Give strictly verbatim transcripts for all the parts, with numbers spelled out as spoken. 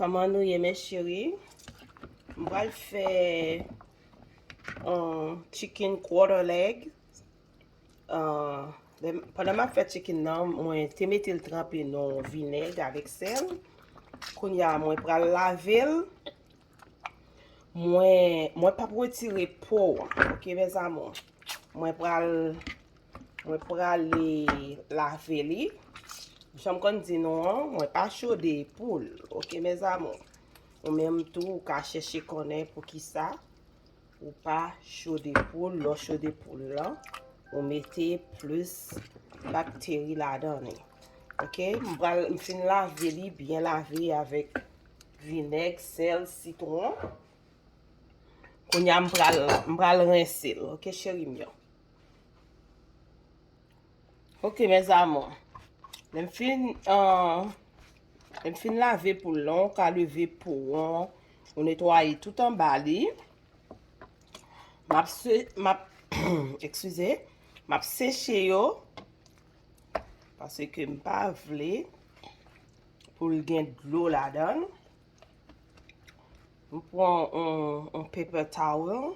Kòman nou ye, mes chéris? M pral fè, um, chicken quarter leg. Uh, lè m- pandan m ap fè chicken nan, mwen te mete l tranpe nan vinèg avèk sèl. Kounye a, mwen pral lave l. Mwen, mwen p ap retire po an, ok, mes amours? Mwen pral, mwen prale lave li. Jan m konn di nou an, mwen pa chode poul, ok, mes amours? Ou menm tou, ou ka chèche konnen poukisa ou pa chode poul. Lè w chode poul lan, ou mete plis bakteri ladan li. Ok, m pral, m fin lave li, byen lave avèk vinèg, sèl, sitwon. Kounye a, m pral, m pral rense l, ok, cheri m yo? Ok, mes amours. Lè m fin, uh, lè m fin lave poul lan, ou ka leve po an, ou netwaye tout anba li. M ap se- m ap, eskize, m ap seche yo, paske m pa vle pou l gen dlo ladan l. M pran yon, yon paper towel,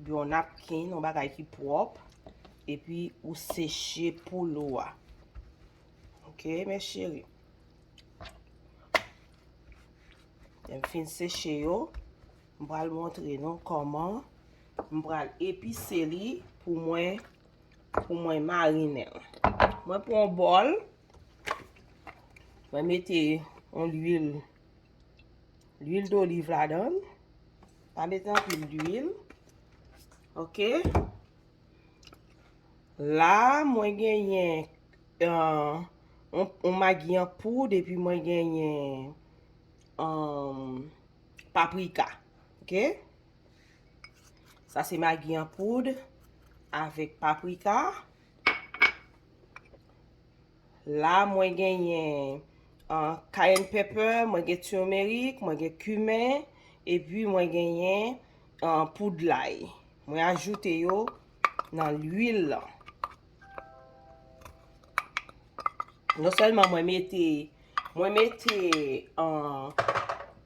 oubyen yon napkin, yon bagay ki pwòp, epi ou seche poul ou a. Ok, mes chéris? Lè m fin seche yo, m pral montre nou kòman m pral epise li pou mwen, pou mwen marinen l. Mwen pran yon bòl, mwen mete yon lwil, lwil doliv ladan l. Pa mete anpil lwil. Ok. La, mwen genyen, uh, yon, yon magi an poud, epi mwen genyen, um, paprika. Ok? Sa se magi an poud avèk paprika. La, mwen genyen, uh, cayenne pepper, mwen gen turmeric, mwen gen kimen, epi mwen genyen, uh, poud lay. Mwen ajoute yo nan lwil lan. Non sèlman mwen mete, mwen mete, uh,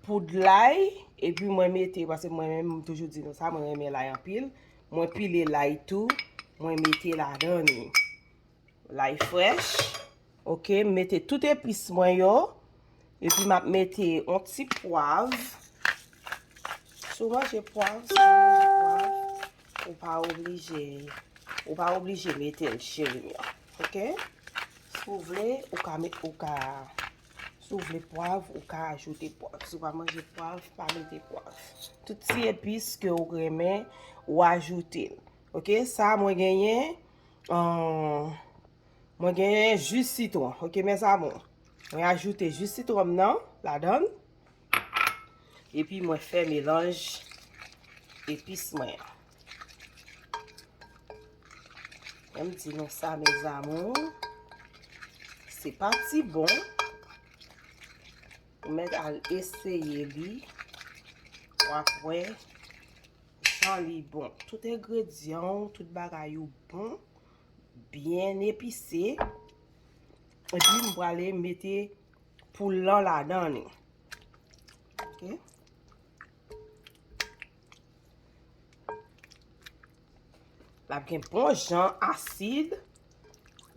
poud lay, epi mwen mete, paske mwen menm, m toujou di nou sa, mwen renmen lay anpil. Mwen pile lay tou, mwen mete ladan li. Lay frèch. Ok, m mete tout epis mwen yo. Epi m ap mete yon ti pwav. Si w manje pwav, si w pa manje pwav, ou pa oblije, ou pa oblije mete l, cheri m yo. Ok? Si w vle, ou ka met, ou ka, si w vle pwav, ou ka ajoute pwav. Si w pa manje pwav, pa mete pwav. Tout ti epis ke w renmen, ou ajoute l. Ok, sa mwen genyen, uh, mwen genyen ji sitwon. Ok, mes amours. Mwen ajoute ji sitwon m nan ladan l. Epi mwen fè melanj epis mwen an. Mwen di nou sa, mes amours, se pa ti bon. Ou mèt al eseye li. W ap wè jan li bon. Tout engredyan w, tout bagay ou bon, byen epise. Epi m prale mete poul lan ladan li. Ok. L ap gen bon jan asid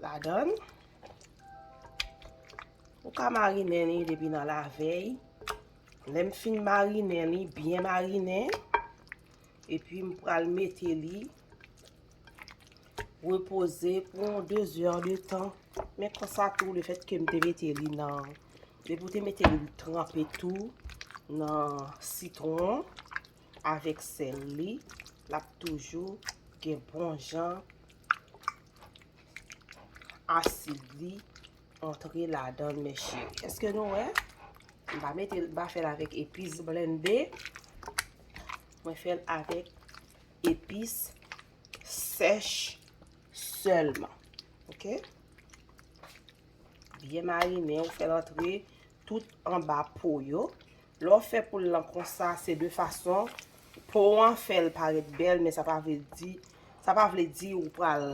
ladan l. Ou ka marinen li depi nan lavèy. Lè m fin marinen li, byen marinen, epi m pral mete li repoze pou yon de zè de tan. Men konsa tou, lefètke m te mete li nan, depi w te mete li tranpe tou nan sitwon avèk sèl li, l ap toujou gen bon jan asid li antre ladan l, mes chéris. Èske nou wè? M pa mete, m pa fè l avèk epis blende. Mwen fè l avèk epis sèch sèlman. Ok? Byen marinen, ou fè l antre tout anba po yo. Lè w fè poul lan konsa, se de fason po an fè l parèt bèl, men sa pa vle di, sa pa vle di ou pral,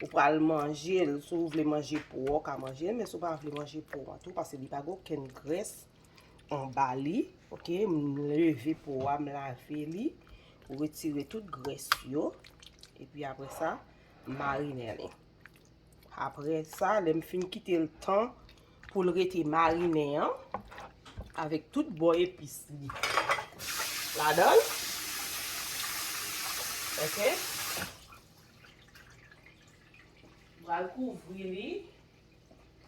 ou pral manje l. Si w vle manje po an, w ka manje l, men si w pa vle manje po an tou, paske li pa gen okenn grès anba li, oke, m leve po a, m lave li, retire tout grès yo, epi apre sa, m marinen li. Apre sa, lè m fin kite l tan pou l rete marinen an, avèk tout bò epis li ladan l, oke, m pral kouvri li.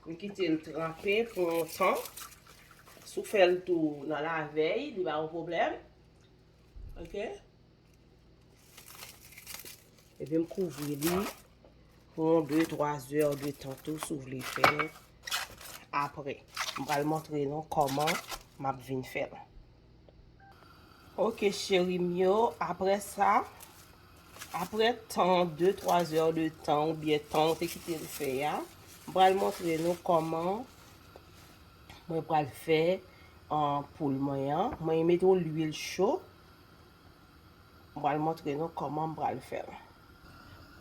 M kite l tranpe pou yon tan. Si w fè l tou nan lavèy, li pa yon pwoblèm. Oke? Epi m kouvri li pou yon de, twa zè de tan tou, si w vle fè l apre. M pral montre nou kòman m ap vin fè l. Oke, cheri m yo, apre sa, apre tan, de, twa zè de tan, oubyen tan w te kite l fè a, m pral montre nou kòman mwen pral fè, ah, poul mwen an. Mwen mete yon lwil cho. M pral montre nou kòman m pral fè l.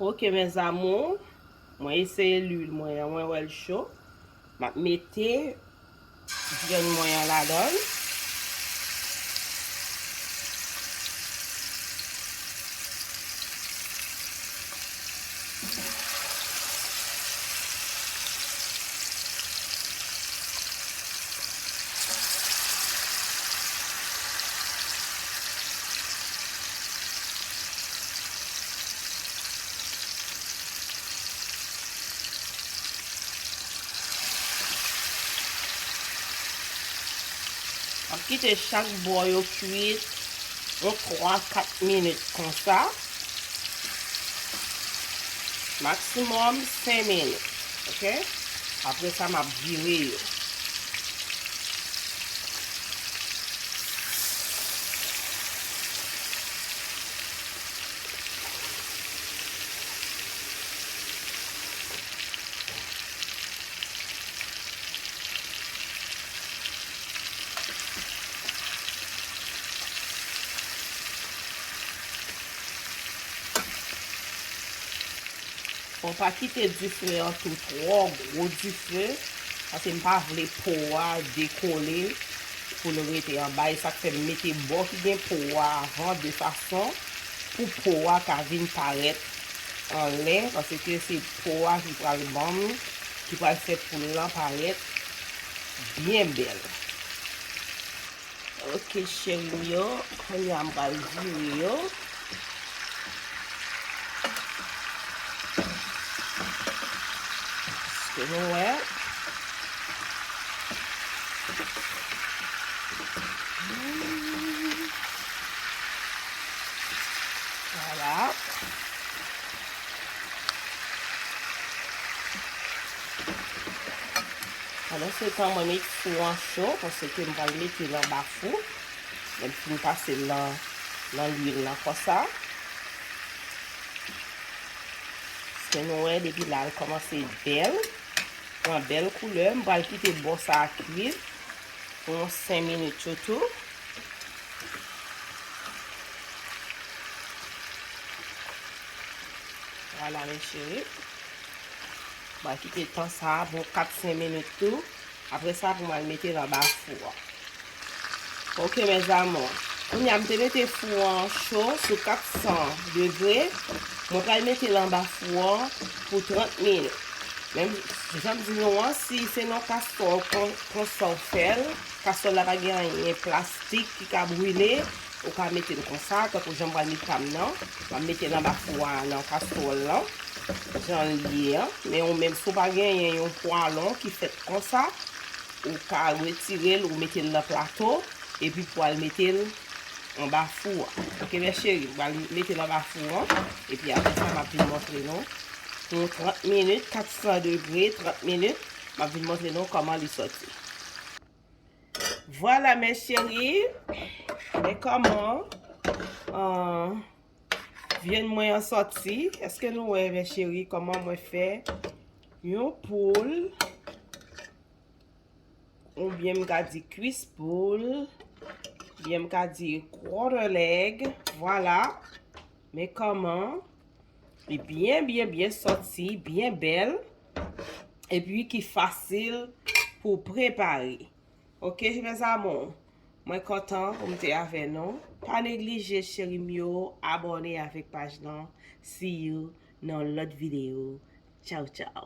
Oke, mes amours, mwen eseye lwil mwen an, mwen wè l cho. M ap mete vyann mwen an ladan l. M ap kite chak bò yo kwit yon twa, kat minit konsa. Maksimòm senk minit. Oke? Apre sa, m ap vire yo. Bon, pa kite dife an tou twò gwo dife, paske m pa vle po a dekole pou l rete anba. E sa k fè m mete bò ki gen po a avan, de fason pou po a ka vin parèt anlè, paske se po a ki pral ban m, ki pral fè poul lan parèt byen bèl. Oke, cheri m yo, kounye a m pral vire yo. Èske nou wè? Vwala. Pandan se tan, mwen met fou an cho, paske m pral mete l anba fou. Lè m fin pase l nan, nan lwil lan konsa. Èske nou wè, depi la, l kòmanse bèl. Pran bèl koulè. M pral kite bò sa a kwit pou yon senk minit yo tou. Vwala, mes chéris. M pral kite tan sa a pou kat, senk minit tou. Apre sa, pou m al mete l anba fou an. Oke, mes amours. Kounye a, m te mete fou an cho sou kat san degre. Mwen pral mete l anba fou an pou trant minit. Men, jan m di nou an, si se nan kastwòl kon, konsa w fè l, kastwòl la pa gen anyen plastik ki ka brile, ou ka mete l konsa, tankou jan m pral met pa m nan. M ap mete l anba fou a nan kastwòl lan, jan l ye an. Men ou menm, si w pa genyen yon pwalon ki fèt konsa, ou ka retire l, ou mete l nan plato, epi pou al mete l anba fou a. Oke, mes chéris, m pral mete l anba fou an, epi apre sa, m ap vin montre nou pou trant minit, kat san degre, trant minit, m ap vin montre nou kòman li sòti. Vwala, mes chéris, men kòman, ah, vyann mwen an sòti. Èske nou wè, mes chéris, kòman mwen fè yon poul? Oubyen m ka di kwis poul, oubyen m ka di quarter leg, vwala. Men kòman li byen, byen, byen sòti, byen bèl, epi ki fasil pou prepare. Ok, mes amours, mwen kontan pou m te avè nou. Pa neglije, cheri m yo, abòne avèk paj lan. See you nan lòt videyo. Tchaw, tchaw.